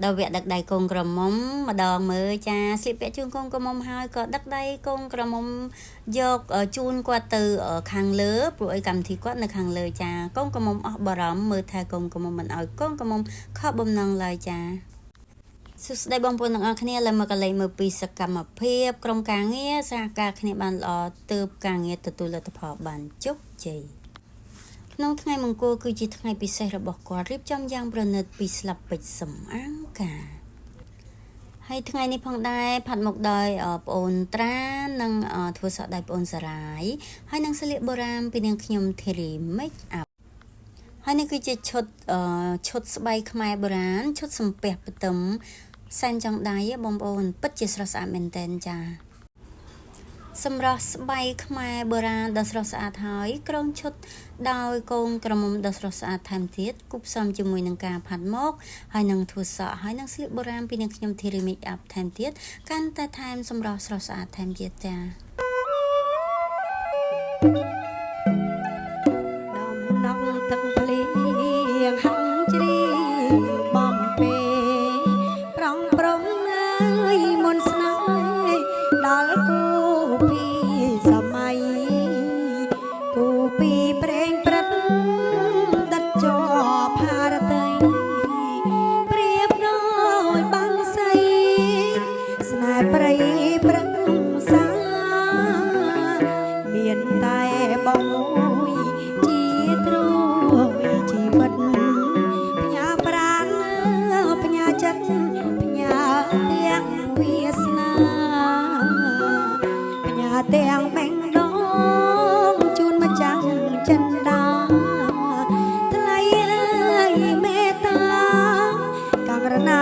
ដល់វគ្គដឹកដៃកូនក្រមុំម្ដងមើលចាស្លៀកពាក់ជូនកូនក្រមុំហើយក៏ដឹកដៃកូនក្រមុំយកជូនគាត់ទៅខាងលើព្រោះអីកម្មវិធីគាត់នៅខាងលើចាកូនក្រមុំអស់បារម្ភមើលថែកូនក្រមុំមិនឲ្យកូនក្រមុំខកបំណងឡើយចាសួស្តីបងប្អូនទាំងអស់គ្នាឥឡូវមកកលេចមើលពីសកម្មភាពក្រុមការងារសហការគ្នាបានល្អទើបការងារទទួលលទ្ធផលបានជោគជ័យក្នុងថ្ងៃមង្គលគឺជាថ្ងៃពិសេសរបស់គាត់រៀបចំយ៉ាងប្រណិតពីស្លាបពេជ្រសំអាងការហើយថ្ងៃនេះផងដែរផាត់មុខដោយប្អូនត្រានិងធ្វើសក់ដោយប្អូនសារាយហើយនឹងស្លៀកបុរាណពីនាងខ្ញុំធីរី make up ហើយនេះគឺជាឈុតឈុតស្បៃខ្មែរបុរាណឈុតសំពះផ្ទឹមសែនចង់ដៃបងប្អូនពិតជាស្រស់ស្អាតមែនតែនចាសម្រស់ស្បៃខ្មែរបុរាណដ៏ស្រស់ស្អាតហើយក្រុងឈុតដោយកូនក្រមុំដ៏ស្រស់ស្អាតថែមទៀតគូផ្សំជាមួយនឹងការផាត់មុខហើយនឹងធ្វើសក់ហើយនឹងស្លៀកបុរាណពីនាងខ្ញុំធីរី make up ថែមទៀតកាន់តែថែមសម្រស់ស្រស់ស្អាតថែមទៀតចា ដំណក់ទឹកភ្លៀងហាំងជ្រីបំពេប្រងប្រងអើយមុនស្នេហ៍ដល់គូពីសម័យគូពីប្រេងព្រឹត្តដិតជាប់ផារតីប្រៀបដោយបាំងសីស្នេហ៍ព្រៃព្រឹក្សាមានតែបងមួយជាទ្រួយជីវិតផ្ញើប្រាណផ្ញើចិត្តផ្ញើទាំងវាសនាផ្ញើទាំងបេងដងជូនម្ចាំងចិនដាថ្លៃអើយមេត្តាករុណា